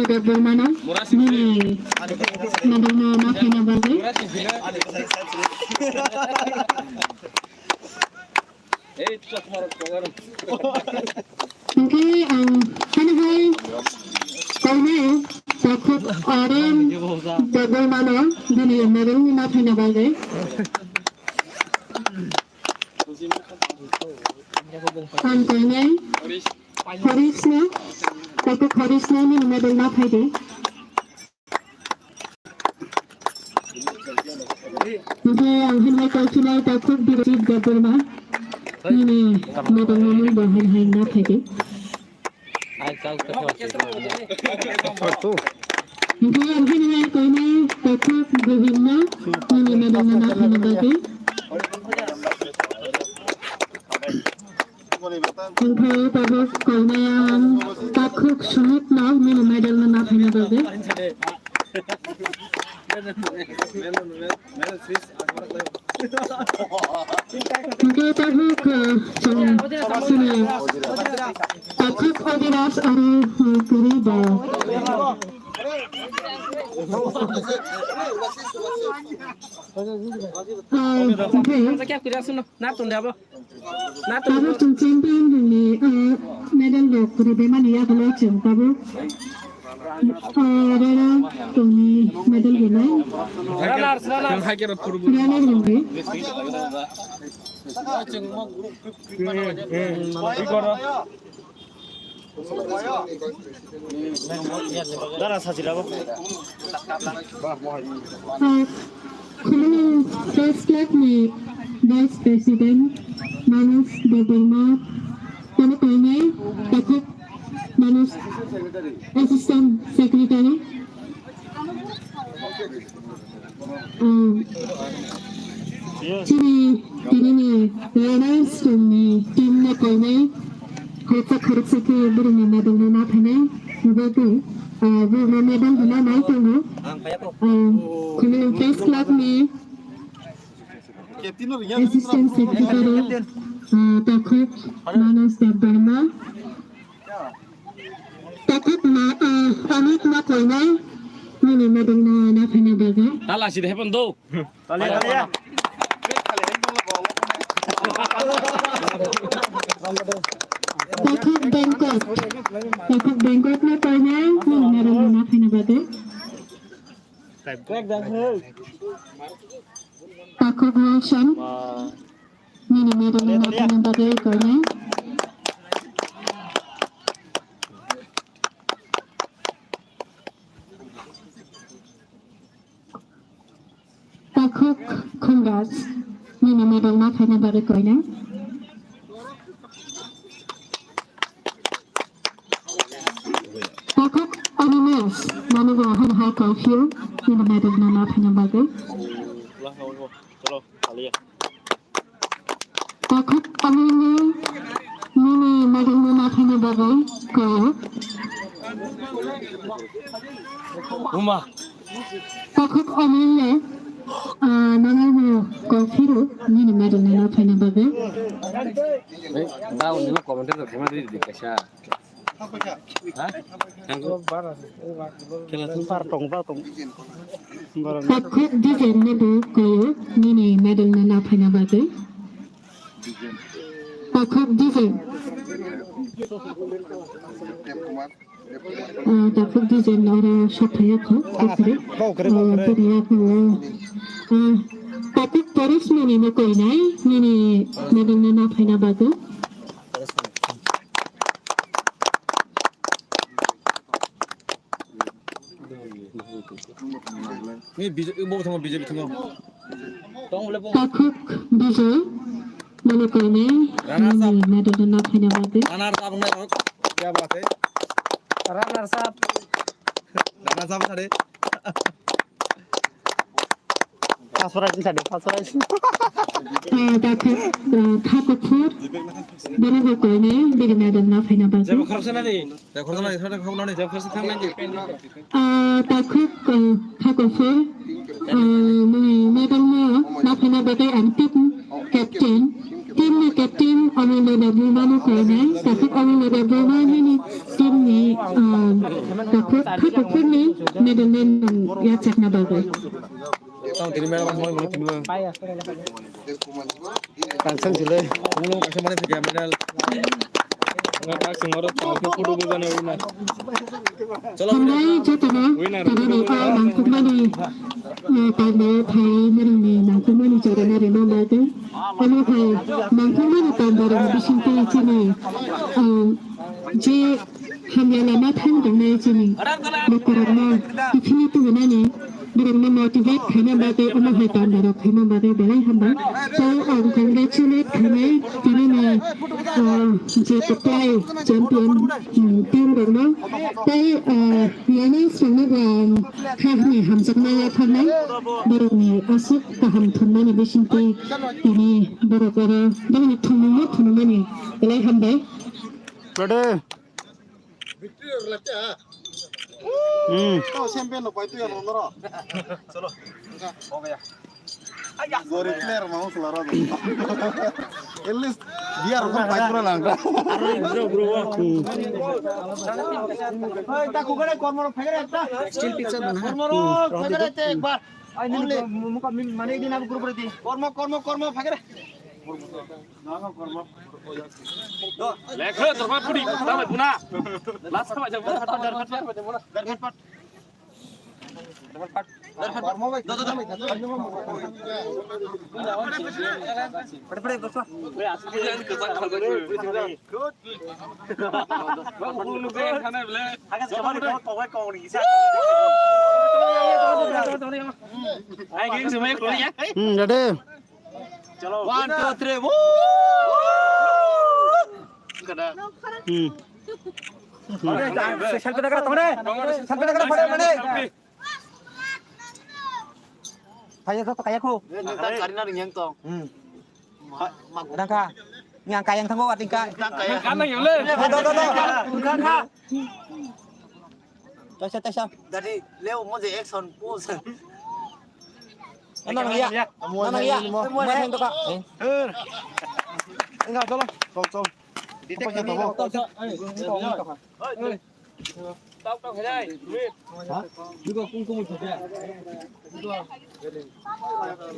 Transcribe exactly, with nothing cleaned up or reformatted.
Debbarmano nini medalno ma phaina bagwi. Hwnkhe ang hano hai koinai takhuk Oren Debbarmano bini medalni ma phaina bagwi. Ang koinai Horisno, takhuk Horisno nini medal ma phaidi. Hwnkhe ang hwnwi kok phinai takhuk Birajit Debbarma nini medal no nini bo hwnwi ma phaidi. Hwnkhe ang hwnwi koinai takhuk Govinda nini medal no ma phaina bagwi. Hwnkhe tabuk koinai ang takhuk Sumit no nini medal no ma phaina bagwi. Hwnkhe tabuk, uh, chwng chini takhuk Abhilash aro, uh, kwrwi bo. Uh, hwnkhe Tabuk chwng champion rokni, uh, medal rok rwbaimani yagulo chwng tabuk, uh, runner rokni medal rwnai. Runner rwdi. Dara sajirabo. Ah, Khumulwng Press Club ni Vice President Manoj Debbarma, kono koinai takhuk Manoj Assistant Secretary. Um, chini tinini runners rokni team no koinai, khoroksa khoroksa khe borokni medal no ma phainai, hwnkhe, uh, borokno medal rwna nai tongo. Um, Khumulwng Press Club ni Assistant Secretary, uh, takhuk Manoj Debbarma. Takhuk ma, ah, Amit ma koinai, nini medal no ma phaina bagwi. Tala sida hepan do. Tala, tala. Takhuk Bangkok. Takhuk Bangkok ma koinai, nini medal no ma phaina bagwi. Takhuk Roshan. Nini medal no ma phaina bagwi koinai. Takhuk Khumraj, nini medal ma phaina bagwi koinai. Takhuk Animesh, nono bo hwn hai kok phio, nini medal no ma phaina bagwi. Takhuk Anilni nini medal no ma phaina bagwi kok. Uma. Takhuk Anilni, ah, nono bo kok phiro nini medal no ma phaina bagwi. Takhuk Dijen no bo koyo nini medal no ma phaina bagwi. Takhuk Dijen. Ah, Takhuk Dijen oro sok phaiya kho, kok kwrwi. Ah, bini yago, ah, Takhuk Paris nini no koinai nini medal no ma phaina bagwi. Ni B J P, bo thango, B J P thango. Takhuk Bijoy, mane koine, Runner up. Nini medal no phaina bagwi. Runner up wngnai rok, kya baat hai? Runner up. Runner up sare. First prize ni sade, first prize. Ah, Takhuk, ah, Thakuphur, bini bo koine, bini medal no phaina bagwi. Jebo khoroksa nani? Jebo khoroksa nani? Jebo khoroksa thang nani? Ah, Takhuk, ah, Thakuphur, ah, nini medal no phaina bagwi ang team captain. Team ni captain Amulya Debbarma no koi nai, takhuk Amulya Debbarma nini team ni, um, takhuk, takhuk ni medal man rok yachakna bagwi. Tang tini mera bang moi mano tini bang. Tang sang sile. Mulu kasih mana tiga medal. Nggak kasih ngorot tang photo bukan winner. Chalo. Hambai jotono, winner. Tini ni o nangkukmani, eh, tangbo phai nini nangkukmani jorana rima bagwi. Omo hai nangkukmani tangbo rok bisingtwi chini, eh, je hamya lama thang tongnai chini lukurokno kiphilwi tubunani, borokno motivate khaina bagwi omo hai tanda rok khaina bagwi belai hambai. Tei ang congratulate khainai tinini, ah, je kwplai champion, um, team rokno. Tei, ah, yani swrwngno bo ang kha hwnwi hamjakma yapharnai borokni aswk kaham thumnani bisingtwi tini borok oro bini thumungno phunukmani belai hambai. Ready? Hmm. Oh, champion no pai tu ya, no, no. Chalo. Ho gaya. Gorib player mau keluar tu. At least dia rukun pai pura langka. Bro, bro. Hmm. Hey, ta kugare kormo phagare ekta. Still picture bana. Kormo phagare te ek bar. Ai, nini muka mane din abu group re di. Kormo, kormo, kormo phagare. Lekhe, dorbar pudi, tamai puna. Last time aja, dorbar, dorbar, dorbar. Hmm, ready? Chalo. One, two, three, woo! Kada. Hmm. Selfie dekra tongre. Selfie dekra pore mane. Kaya ko, kaya ko. Nang ta karina ring yang tong. Hmm. Nang ka. Nang kaya yang tanggo ating ka. Nang kaya. Kana yole. Do, do, do, do. Nang ka. Taisa, taisa. Dari leo mo je action pose. Ano nang iya? Ano nang iya? Mo mo mo to ka. Enggak, tolong. Tolong, tolong. Detect kami. Tolong, tolong. Tok tok hai. Ha? Juga kung kung.